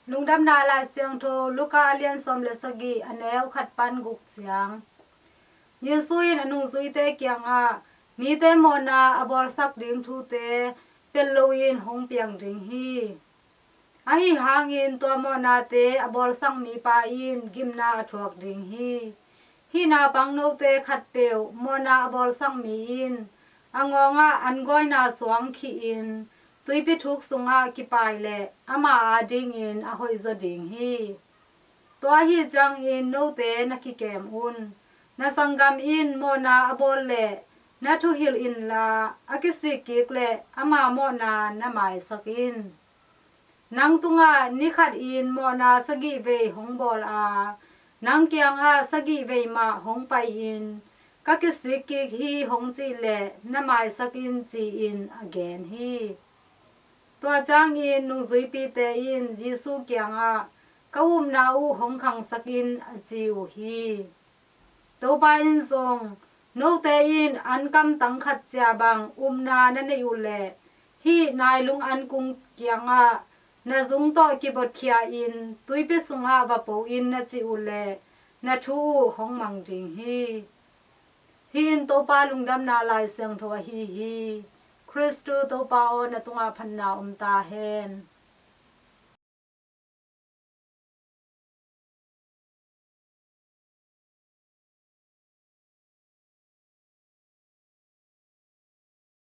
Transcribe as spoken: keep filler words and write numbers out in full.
Lungdamna Lai Siangtho Luka a lian sawm le sagih, a neu khat pan guk ciang. Jesu in a nungzuite kiangah mite mawhna a bawlsak ding thute pel loin hong piang ding hi. Ahi hangin tua mawhnate a bawlsak mipa in gimna a thuak ding hi. Hih naupang note khatpeuh mawhna a bawlsak mi in a ngawngah an gawina suang khihin tuipi thuk sungah kipai leh ama adingin a hoihzaw ding hi. Tua ahi ciangin note na kikem un. Na sanggam in mawhna a bawl leh na thuhilh inla, a kisik kik leh ama mawhna na maisak in. Nang tungah ni khatin mawhna sagih vei hong bawl a, nang kiangah sagih vei mah hong pai-in, ka kisik kik hi hong cih leh na maisak in, ci-in a gen hi. Tua ciangin nungzuipite in Jesu kiangah, ka upna uh hong khangsak in, a ci uh hi. Topa in zong, note in an kamtang khat cia bang upna na neih uh leh, hih nailung an kung kiangah na zung tawh kibotkhia in tuipi sungah va po in na cih uh leh, na thu uh hong mang ding hi. Hih in Topa lungdamna Lai Siangtho ahi hi. Khristu Topa aw, na tungah phatna om ta hen.